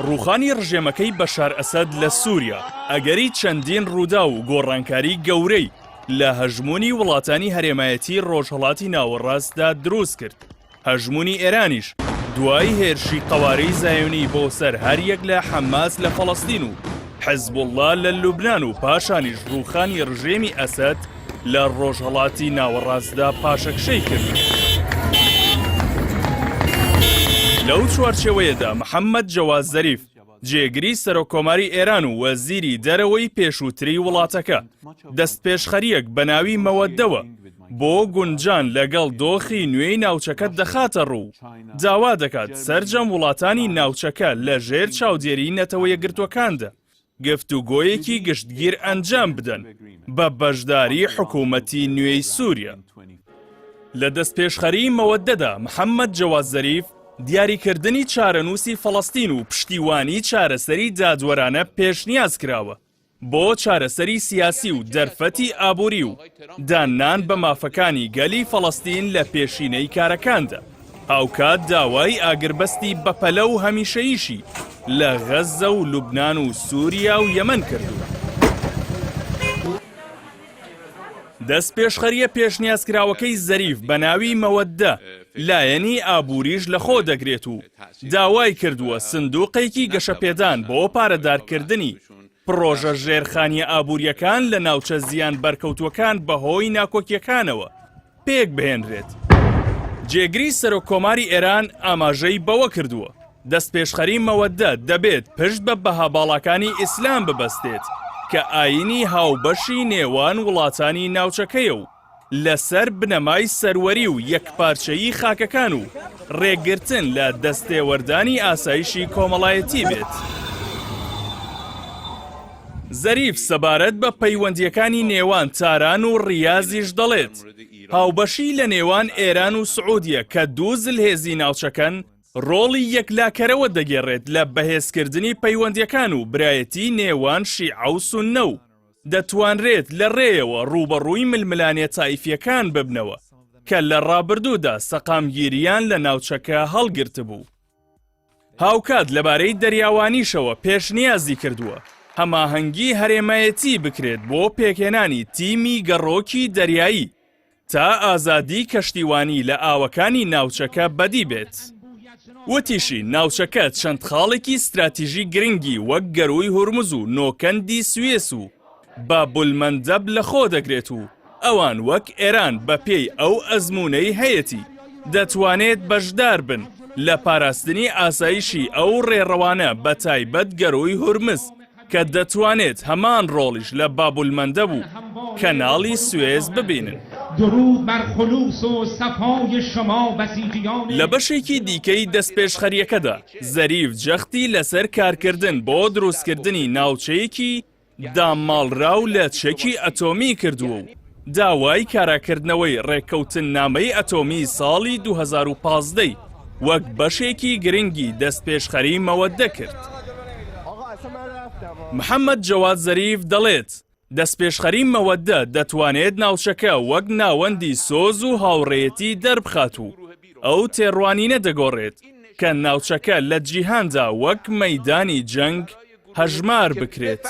ڕووخانی ڕژێمەکەی بەشار ئەسەد لە سووریا، ئەگەری چەندین ڕووداو و گۆڕانکاری گەورەی لە هەژموونی وڵاتانی هەرێمایەتیی ڕۆژهەڵاتی ناوەڕاستدا دروست کرد. هەژموونی ئێرانیش دوای هێرشی قەوارەی زایۆنی بۆ سەر هەریەک لە حەماس لە فەڵەستین و حزبوڵڵا لە لوبنان و پاشانیش ڕووخانی ڕژێمی ئەسەد لە ڕۆژهەڵاتی ناوەڕاستدا پاشەکشەی کرد. لەو چوارچێوەیەدا محەممەد جەواد زەریف، جێگری سەرۆککۆماری ئێران و وەزیری دەرەوەی پێشووتری وڵاتەکە، دەستپێشخەرییەک بە ناوی مەوەدەوە بۆ گونجان لەگەڵ دۆخی نوێی ناوچەکە دەخاتەڕوو و داوا دەکات سەرجەم وڵاتانی ناوچەکە لە ژێر چاودێری نەتەوە یەکگرتووەکاندا گفتوگۆیەکی گشتگیر ئەنجام بدەن بە بەشداری حکوومەتی نوێی سووریا. لە دەستپێشخەریی مەوەدەدا محەممەد جەواد زەریف دیاریکردنی چارەنووسی فەڵەستین و پشتیوانی چارەسەری دادوەرانە پێشنیاز کراوە بۆ چارەسەری سیاسی و دەرفەتی ئابووری و داننان بە مافەکانی گەلی فەڵەستین لە پێشینەی کارەکاندا، هاوکات داوای ئاگربەستی بەپەلە و هەمیشەییشی لە غەززە و لوبنان و سووریا و یەمەن کردووە. دەستپێشخەرییە پێشنیازکراوەکەی زەریف بە ناوی مەوەددە لایەنی ئابووریش لەخۆ دەگرێت و داوای کردووە سندوقێکی گەشەپێدان بۆ پارەدارکردنی پڕۆژە ژێرخانییە ئابوورییەکان لە ناوچە زیان بەرکەوتووەکان بەهۆی ناکۆکییەکانەوە پێکبهێنرێت. جێگری سەرۆککۆماری ئێران ئاماژەی بەوە کردووە، دەستپێشخەری مەوەددە دەبێت پشت بە بەها باڵاکانی ئیسلام ببەستێت کە ئایینی هاوبەشی نێوان وڵاتانی ناوچەکەیە و لەسەر بنەمای سەروەری و یەکپارچەیی خاکەکان و ڕێگرتن لە دەستێوەردانی ئاسایشی کۆمەڵایەتی بێت. زەریف سەبارەت بە پەیوەندییەکانی نێوان تاران و ڕیازیش دەڵێت، هاوبەشی لە نێوان ئێران و سعودیە کە دوو زلهێزی ناوچەکەن، ڕۆڵی یەکلاکەرەوە دەگێڕێت لە بەهێزکردنی پەیوەندییەکان و برایەتی نێوان شیعە و سوننە و دەتوانرێت لە ڕێیەوە ڕووبەڕووی ململانێ تایفییەکان ببنەوە کە لە ڕابردوودا سەقامگیرییان لە ناوچەکە هەڵگرتبوو. هاوکات لەبارەی دەریاوانیشەوە پێشنیازی کردووە هەماهەنگی هەرێمایەتی بکرێت بۆ پێکهێنانی تیمی گەڕۆکی دەریایی تا ئازادی کەشتیوانی لە ئاوەکانی ناوچەکە بەدی بێت. وتیشی، ناوچەکە چەند خاڵێکی ستراتیژی گرنگی وەک گەرووی هورمز و نۆکەندی سوێس و بابولمەندەب لەخۆ دەگرێت و ئەوان وەک ئێران بەپێی ئەو ئەزموونەی هەیەتی دەتوانێت بەشدار بن لە پاراستنی ئاسایشی ئەو ڕێڕەوانە بەتایبەت گەرووی هورمز کە دەتوانێت هەمان ڕۆڵیش لە بابولمەندەب و کەناڵی سوێس ببینن. لە بەشێکی دیکەی دەستپێشخەرییەکەدا، زەریف جەختی لەسەر کارکردن بۆ دروستکردنی ناوچەیەکی داماڵراو لە چەکی ئەتۆمی کردووە و داوای کاراکردنەوەی ڕێککەوتننامەی ئەتۆمی ساڵی 2015 ی وەک بەشێکی گرنگی دەستپێشخەری مەوەدە کرد. محەمەد جەواد زەریف دەڵێت، دەستپێشخەری مەوەدە دەتوانێت ناوچەکە وەک ناوەندی سۆز و هاوڕێیەتی دەربخات و ئەو تێڕوانینە دەگۆڕێت کە ناوچەکە لە جیهاندا وەک مەیدانی جەنگ هەژمار بکرێت.